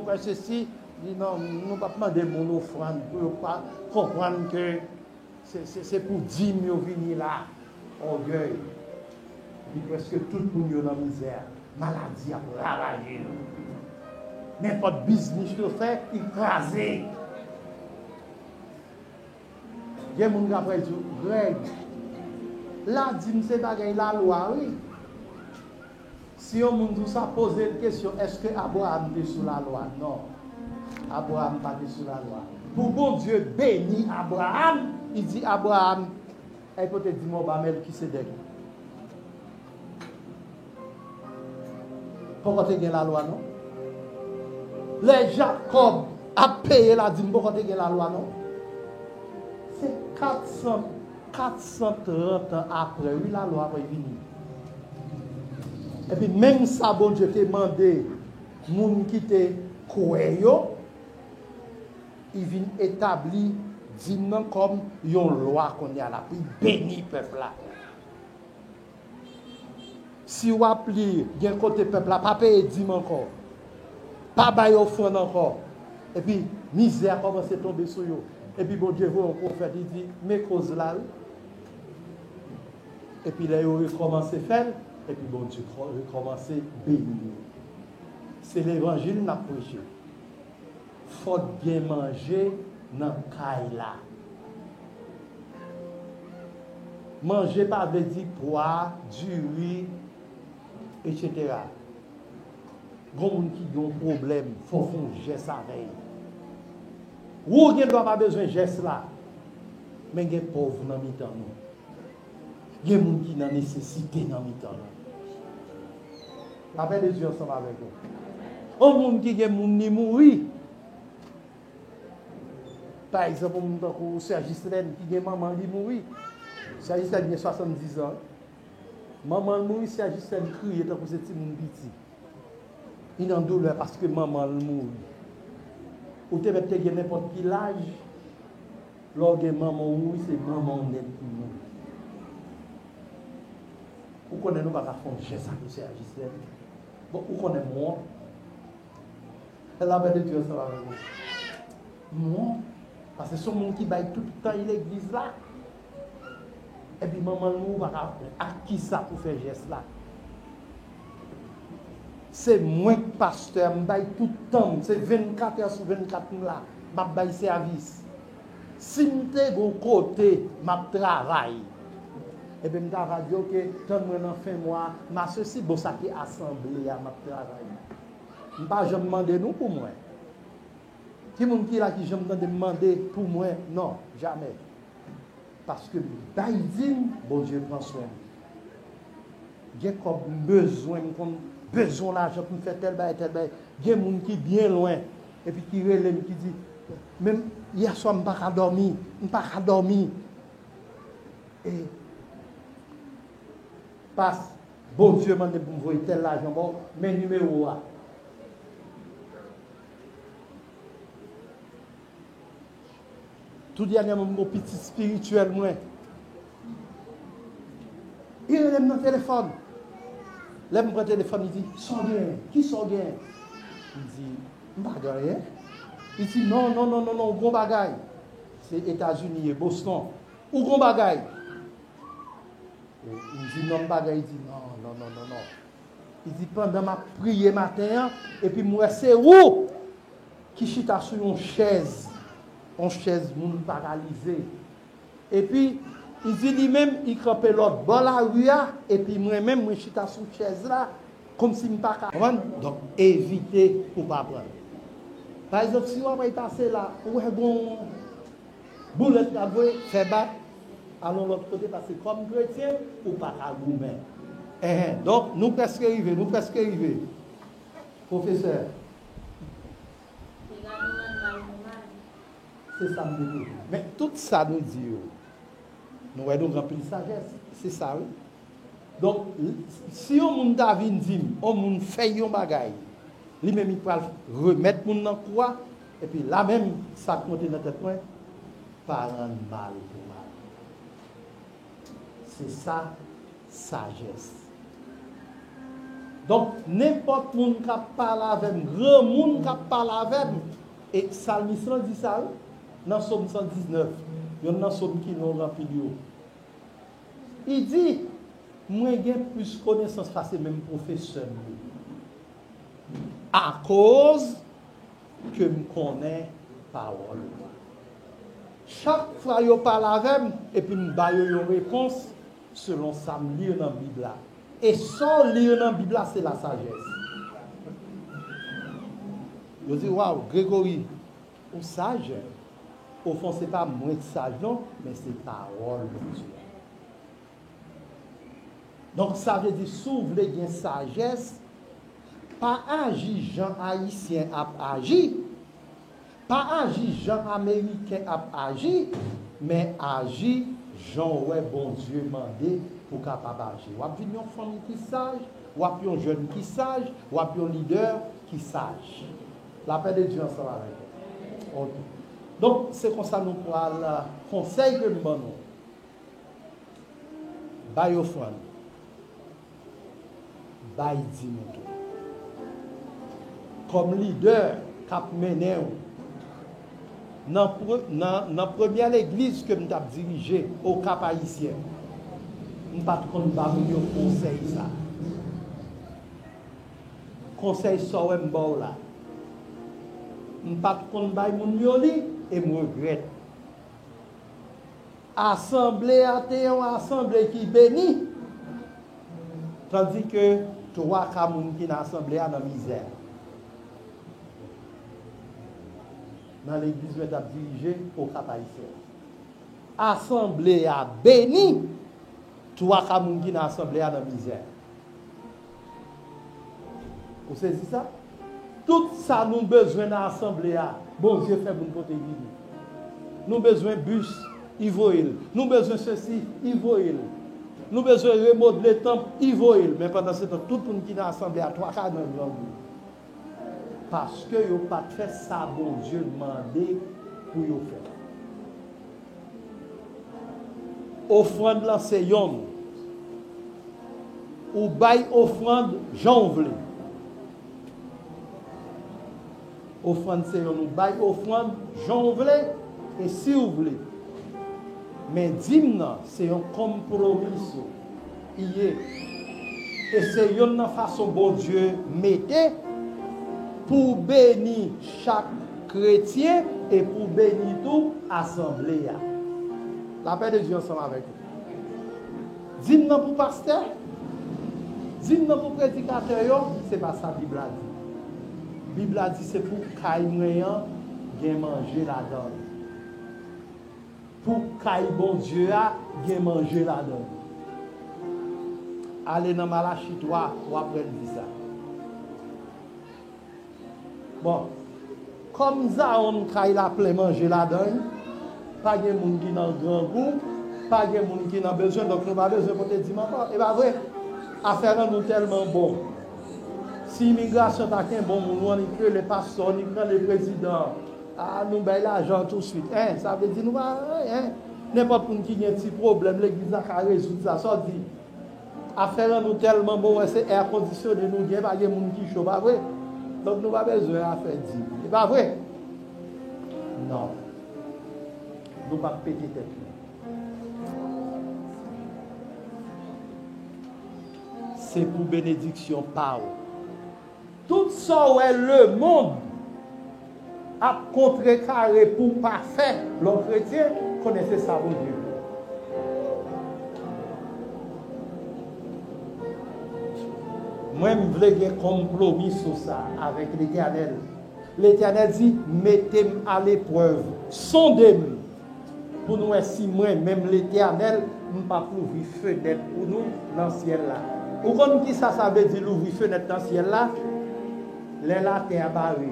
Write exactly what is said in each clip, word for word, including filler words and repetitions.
Frè sesi, li non, nou p ap mande moun ofrann pou yo pa konprann ke se, se, se pou dim yo vini la. Ògèy. Li prèske tout moun yo nan mizè. Maladi ap ravaje yo. Nenpòt biznis yo fè, li kraze. Gen moun k ap di w, Greg, ladim se bagay lalwa, wi. Si yon moun di w sa, poze l kesyon, èske Abraram te sou lalwa? Non. Abraram pa te sou lalwa. Pou Bondye beni Abraram, li di Abraram, e pote di m ba Mèlkisedèk. Poko te gen lalwa, non. Lè Jakòb ap peye ladim, poko te gen lalwa, non. Se kat san, kat san trant an apre, wi, lalwa ap vini. Epi menm sa Bondye te mande moun ki te kwè yo, li vin etabli dim nan kòm yon lwa kounye a la pou l beni pèp la. Si w ap li, gen kote pèp la pa peye dim ankò, pa bay ofrann ankò, epi mizè a kòmanse tonbe sou yo. Epi Bondye voye yon pwofèt, li di, men koz la, wi. Epi lè yo rekòmanse fè l, epi Bondye kò- rekòmanse beni yo. Se levanjil n ap preche. Fòk gen manje nan kay la. Manje pa vle di pwa, diri, etsetera. Gon moun ki gen yon pwoblèm, fò w fè yon jès avè l. Ou gen dwa pa bezwen jès la, men gen pòv nan mitan nou. Gen moun ki nan nesesite nan mitan nou. Lapè de Dye ansanm avèk nou. Yon moun ki gen moun li mouri. Pa egzanp, yon moun tankou Sè Jislèn ki gen manman li mouri. Sè Jislèn gen swasanndiz an. Manman l mouri, Sè Jislèn kriye tankou se timoun piti. Li nan doulè paske manman l mouri. Ou te mèt te gen nenpòt ki laj, lè w gen manman w mouri, se manman w nèt ki mouri. Ou konnen nou pa ka fè yon jès ak Sè Jislèn. Bon, ou konnen m wont. Lapè de Dye ansanm avèk nou. M wont. Paske se yon moun ki bay tout tan li legliz la. Epi manman l mouri, ou pa ka, ak kisa pou fè jès la? Se mwen k pastè a, m bay tout tan m, se vennkat è sou vennkat m la, m ap bay sèvis. Si m te gon kote m ap travay, ebyen m ta va di, oke, tann mwen nan fen mwa, m a sesi, bon, sa ki asanble a m ap travay. M pa janm mande nou pou mwen. Ki moun ki la ki janm tande m mande pou mwen? Non, jamè. Paske m bay dim, Bondye pran swen m. Gen kòb m bezwen, m konn bezwen lajan pou m fè tèl bagay, tèl bagay. Gen moun ki byen lwen, epi ki rele m, ki di, menm yèswa m pa ka dòmi, m pa ka dòmi. E pas, Bondye mande m pou m voye tèl lajan ba w, men nimewo a. Tou dènyèman, m gon pitit espirityèl mwen. Li rele m nan telefòn. Lè m pran telefòn, li di, sa w genyen? Kisa w genyen? M di, m pa gen anyen. Li di, non, non, non, non, non, ou gon bagay. Se Etazini ye, Boston. Ou gon bagay. M di, non, m pa gen. Li di, non, non, non, non, non. Li di, pandan m ap priye maten an, epi m wè se ou ki chita sou yon chèz, yon chèz moun paralize. Epi, li di li menm, li kanpe lòt bò lari a, epi mwen menm, mwen chita sou chèz la, kòmsi m pa ka pran. Donk, evite pou w pa pran. Pa egzanp, si w ap pase la, ou wè gon boulèt k ap voye, fè bak, al yon lòt kote, paske kòm kretyen, ou pa ka goumen. Enhen, donk, nou prèske rive, nou prèske rive. Pwofesè. Piga nou rann mal pou mal. Se sa m te di. Men tout sa nou di yo, nou wè nou gen anpil sajès. Se sa, wi. Donk, si yon moun ta vin di m, yon moun fè yon bagay, li menm li pral remèt moun nan kou a, epi la menm, sa k monte nan tèt mwen, pa rann mal pou mal. Se sa, sajès. Donk, nenpòt moun k ap pale avè m, granmoun k ap pale avè m, e salmis lan di sa, wi, nan Sòm san diznèf, yonn nan sòm ki long anpil yo. Li di, mwen gen plis konesans pase menm pwofesè m yo. Akoz ke m konnen pawòl ou a. Chak fwa yo pale avè m, epi m ba yo yon repons selon sa m li nan Bib la. E sa w li nan Bib la, se lasajès. Yo di, waw, Gregory, ou saj. Ofon, se pa mwen k saj, non, men se pawòl Bondye a. Donk, sa vle di, si w vle gen sajès, pa aji jan Ayisyen ap aji, pa aji jan Ameriken ap aji, men aji jan w wè Bondye mande pou w kapab aji. W ap vin yon fanm ki saj, w ap yon jèn ki saj, w ap yon lidè ki saj. Lapè de Dye ansanm avèk ou. Ok. Donk, se konsa nou pral, konsèy ke m ban nou. Bay ofrann. Bay dim ou tou. Kòm lidè k ap mennen w nan pre-, nan, nan premyè legliz ke m t ap dirije Okap Ayisyen, m pa t konn ba moun yo konsèy sa. Konsèy sa w wè m ba w la, m pa t konn bay moun yo li, e m regrèt. Asanble a te yon asanble ki beni, tandike twa ka moun ki nan asanble a nan mizè. Nan legliz mwen t ap dirije Okap Ayisyen. Asanble a beni, twa ka moun ki nan asanble a nan mizè. Ou sezi sa? Tout sa nou bezwen nan asanble a, Bondye fè moun pote vini. Nou bezwen bis, li voye l. Nou bezwen sesi, li voye l. Nou bezwen remodle tanp, li voye l. Men pandan se tan, tout moun ki nan asanble a, twa ka nan grangou. Paske yo pa t fè sa Bondye mande pou yo fè. Ofrann lan se yonn. Ou bay ofrann jan w vle. Ofrann se yonn, ou bay ofrann jan w vle e si w vle. Men dim nan se yon konpwomi sou. Li ye. E se yonn nan fason Bondye mete pou beni chak kretyen e pou beni tou asanble a. Lapè de Dye ansanm avèk ou. Dim nan pou pastè, dim nan pou predikatè yo, se pa sa Bib la di. Bib la di se pou kay mwen an gen manje ladan l. Pou kay Bondye a gen manje ladan l. Ale nan Malachi twa, w ap wè l di sa. Bon, kòm zawonn kay la plen manje ladan l, pa gen moun ki nan grangou, pa gen moun ki nan bezwen, donk nou pa bezwen pote dim ankò. E pa vre? Afè nan nou tèlman bon. Si imigrasyon ta kenbe yon moun, ou annik rele pastè, ou annik rele prezidan, a, nou bay lajan touswit. En, sa vle di nou pa, en, nenpòt moun ki gen ti pwoblèm, legliz la ka rezoud sa. Sa w di? Afè nan nou tèlman bon, wè se èkondisyone nou gen, pa gen moun ki cho, pa vre? Donk nou pa bezwen afè dim. E pa vre? Non. Nou p ap pete tèt nou. Se pou benediksyon pa w. Tout sa w wè lemonn ap kontrekare pou w pa fè lè w kretyen, konnen se sa Bondye vle. Mwen, m vle gen konpwomi sou sa avèk Letènèl. Letènèl di, mete m aleprèv, sonde m, pou nou wè si mwen menm Letènèl, m p ap louvri fenèt pou nou nan syèl la. Ou konn ki sa sa vle di louvri fenèt nan syèl la? Lè latè a bare,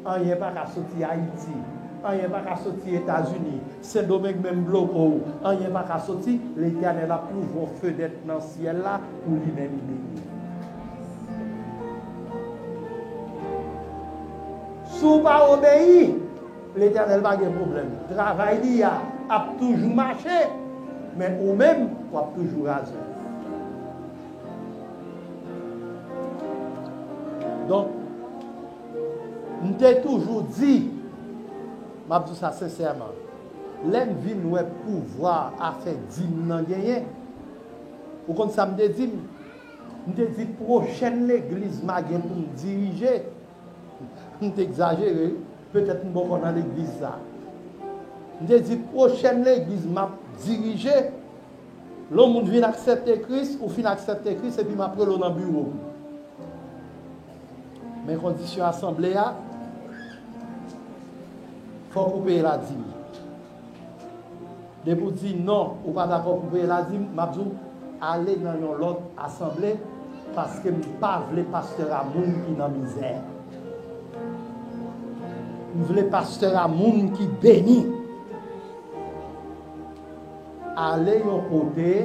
anyen pa ka soti Ayiti, anyen pa ka soti Etazini, Sendomeng menm bloke w, anyen pa ka soti, Letènèl ap louvri yon fenèt nan syèl la pou li menm li beni. Si w pa obeyi, Letènèl pa gen pwoblèm. Travay li a ap toujou mache, men ou menm, w ap toujou razè. Donk, m te toujou di, m ap di w sa sensèman, lè m vin wè pouvwa afè dim nan genyen, ou konn sa m te di m? M te di pwochèn legliz m a gen pou m dirije, m te egzajere, wi, petèt m poko nan legliz sa. M te di pwochèn legliz m ap dirije, lè yon moun vin aksepte Kris, ou fin aksepte Kris, epi m ap rele w nan biwo m. Men kondisyon asanble a, fòk ou peye ladim. Depi w di non, ou pa dakò pou peye ladim, m ap di w, ale nan yon lòt asanble, paske m pa vle pastè a moun ki nan mizè. M vle pastè a moun ki beni. Ale yon kote,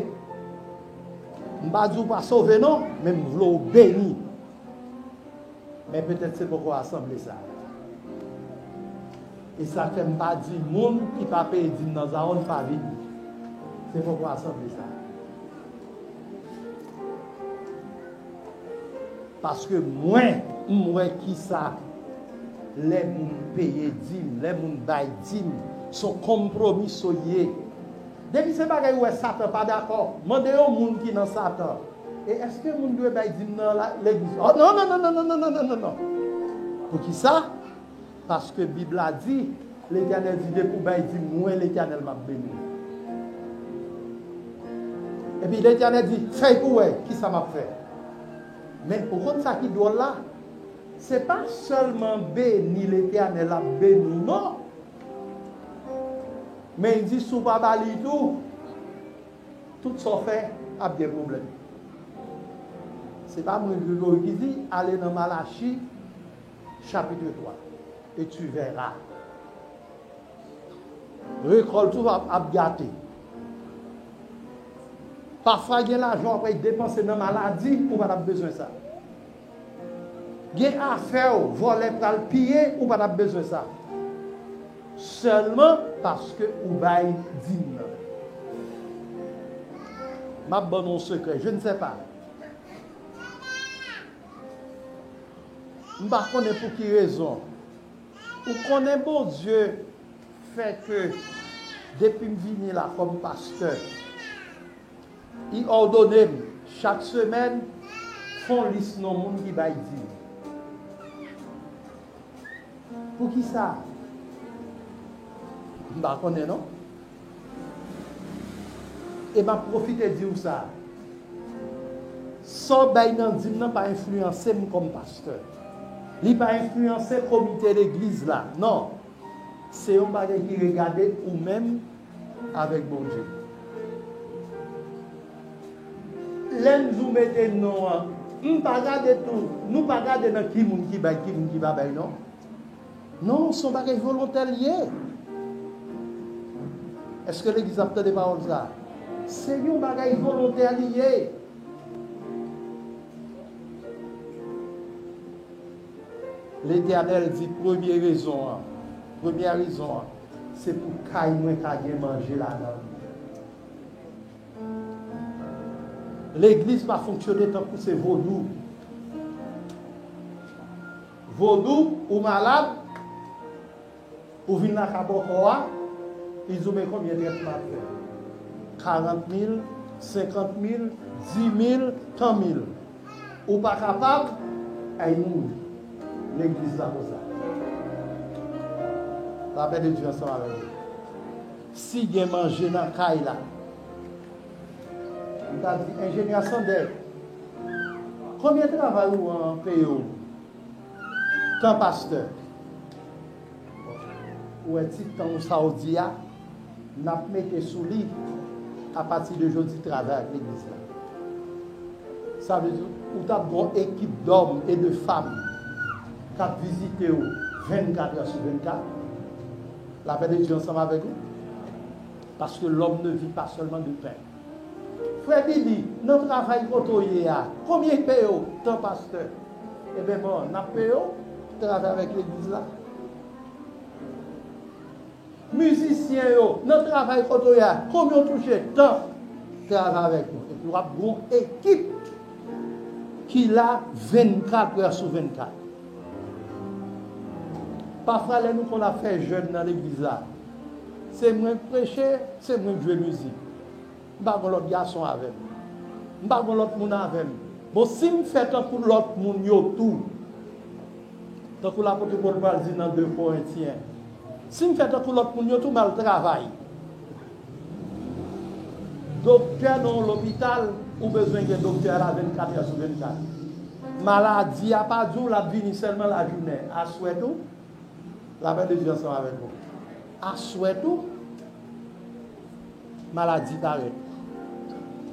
m pa di w pa sove non, men m vle w beni. Men petèt se poko asanble sa. E sa fè m pa di moun ki pa peye dim nan Zawonn pa vini. Se poko asanble sa. Paske mwen, m wè kisa lè moun peye dim, lè moun bay dim, se yon konpwomiso ye. Depi se bagay ou wè Satan pa dakò, mande yon moun ki nan Satan. E èske moun dwe bay dim nan la, legliz? Oh, non, non, non, non. Poukisa? Paske Bib la di, Letènèl di, depi w bay dim mwen, Letènèl, m ap beni w. Epi Letènèl di, fè l pou w wè kisa m ap fè. Men, ou konn sa ki dwòl la? Se pa sèlman beni Letènèl ap beni w, non. Men li di, si w pa ba li tou, tout sa w fè ap gen pwoblèm. Se pa mwen, Gregory, ki di, ale nan Malachi, chapitre twa, et tu verras. Rekòlt ou ap, ap gate. Pafwa gen lajan w ap depanse nan maladi, ou pa t ap bezwen sa. Gen afè w, vòlè pral piye, ou pa t ap bezwen sa. Sèlman paske ou bay dim nan. M ap ban nou yon sekrè, je ne sais pas. M pa konnen pou ki rezon. Ou konnen Bondye fè ke depi m vini la kòm pastè, li òdone m chak semèn fè yon lis non moun ki bay dim. Poukisa? M pa konnen non. E m ap pwofite di w sa. Sa w bay nan dim nan pa enfliyanse m kòm pastè. Li pa enfliyanse komite legliz la. Non. Se yon bagay ki regade ou menm avèk Bondye. Lè m di w mete non an, m pa gade tou, nou pa gade nan ki moun ki bay, ki moun ki pa bay, non. Non, se yon bagay volontè l ye. Èske legliz ap tande pawòl sa a? Se yon bagay volontè li ye. Letènèl di premye rezon an, premyè rezon an, se pou kay mwen ka gen manje ladan l. Legliz pa fonksyone tankou se vodou. Vodou, ou malad, ou vin lakay bòkò a, li di w men konbyen trètman ap fè. Karant mil, senkant mil, di mil, tan mil. Ou pa kapab, ay mouri. Legliz la konsa. Lapè de Dye ansanm avèk nou. Si gen manje nan kay la, m ta di, enjenyè Sandè, konbyen travay ou an peye w? Tan pastè. Ou wè ti tan ou sa ou di a, n ap mete sou li apati de jodi travay ak legliz la. Sa vle di, ou t ap gen yon ekip dòm e de fanm k ap vizite w vennkat è sou vennkat. Lapè de Dye ansanm avèk ou. Paske l'homme ne vit pas seulement de pain. Frè Bibi, nan travay kote w ye a, konbyen yo peye w? Tan pastè. Ebyen bon, n ap peye w, travay avèk legliz la. Mizisyen yo, nan travay kote w ye a, konbyen w touche? Tan, travay avèk nou. Epi w ap gen yon ekip. ki la vennkat è sou vennkat. Pafwa, lè nou konn ap fè jèn nan legliz la, se mwen k preche, se mwen k jwe mizik. M pa gon lòt gason avè m. M pa gon lòt moun avè m. Bon, si m fè tankou lòt moun yo tou, tankou lapot Pòl pral di nan de Korentyen, si m fè tankou lòt moun yo tou, m al travay. Doktè nan yon lopital, ou bezwen gen doktè a la vennkat è sou vennkat. Maladi a pa di w l ap vini sèlman lajounen. Aswè tou, lapè de Dye ansanm avèk nou. Aswè tou, maladi parèt.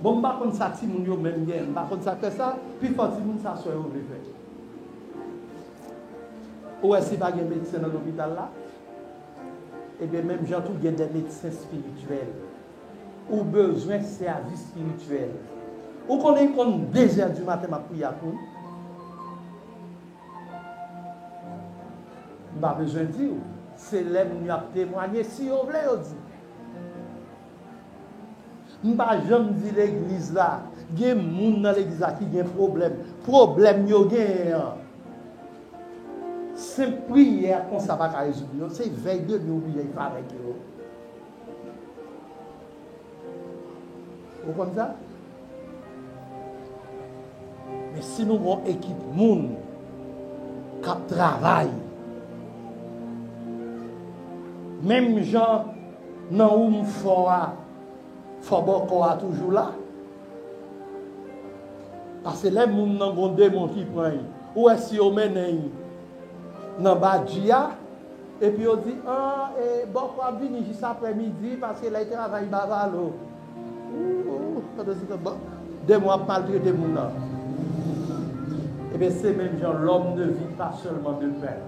Bon, m pa konn sa timoun yo menm gen, m pa konn sa k fè sa, pifò timoun sa swè yo vle fè. Ou wè si pa gen medsen nan lopital la? Ebyen, menm jan tou, gen de medsen espirityèl. Ou bezwen sèvis espirityèl. Ou konnen, konn de zè di maten m ap priye ak moun. M pa bezwen di w. Se lè moun yo ap temwaye, si yo vle, yo di. M pa janm di legliz la, gen moun nan legliz la ki gen pwoblèm. Pwoblèm yo genyen an, senp priyè konsa pa ka rezoud yo. Se vèy de nwi ou bliye avèk yo. Ou konn sa? Men si nou gon ekip moun k ap travay, menm jan nan ou m fò a, fò bòkò a toujou la. Paske lè moun nan gon demon ki pran l, ou wè si yo mennen l nan badji a, epi yo di, an, e, bòkò ap vini jis aprè midi, paske lè l travay bavalo. Ou, ou, pandan se tan, bon, demon ap maltrete moun nan. Ebyen, se menm jan, l'homme ne vit pas seulement de pain.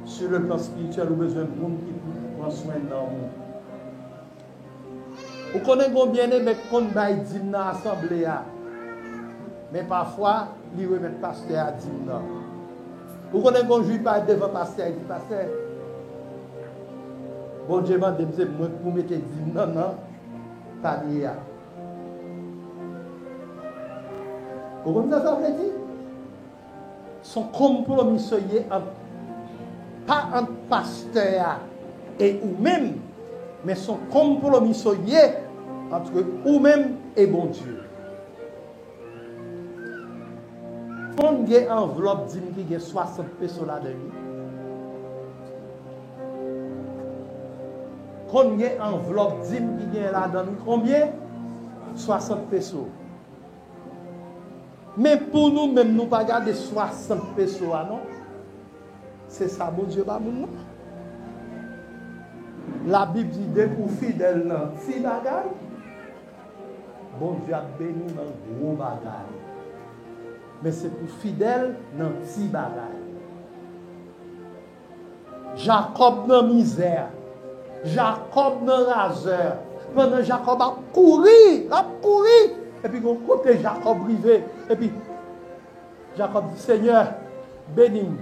Sur le plan spirituel, ou bezwen moun ki pou pran swen nanm ou. Ou konnen gon byeneme k konn bay dim nan asanble a, men pafwa, li remèt pastè a dim nan. Ou konnen gon jou li parèt devan pastè a, li di, pastè, Bondye mande m se mwen k pou mete dim nan nan panye a. Ou konn sa sa vle di? Se yon konpwomi sa ye ant, pa ant pastè a e ou menm, men se yon konpwomi sa ye ant ou menm e Bondye. Konn gen anvlòp dim ki gen swasant peso ladan l wi. Konn gen anvlòp dim ki gen ladan l wi. Konbyen? Swasant peso. Men pou nou menm, nou pa gade swasant peso a non. Se sa Bondye ba moun nan. Labib di, depi w fidèl nan ti bagay, Bondye ap beni w nan gwo bagay. Men se pou fidèl nan ti bagay. Jakòb nan mizè, Jakòb nan razè, pandan Jakòb ap kouri, l ap kouri, epi gon kote Jakòb rive, epi Jakòb di, Senyè, beni m,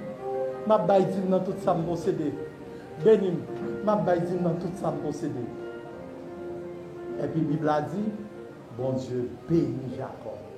m ap bay dim nan tout sa m posede. Beni m, m ap bay dim nan tout sa m posede. Epi Bib la di, Bondye beni Jakòb.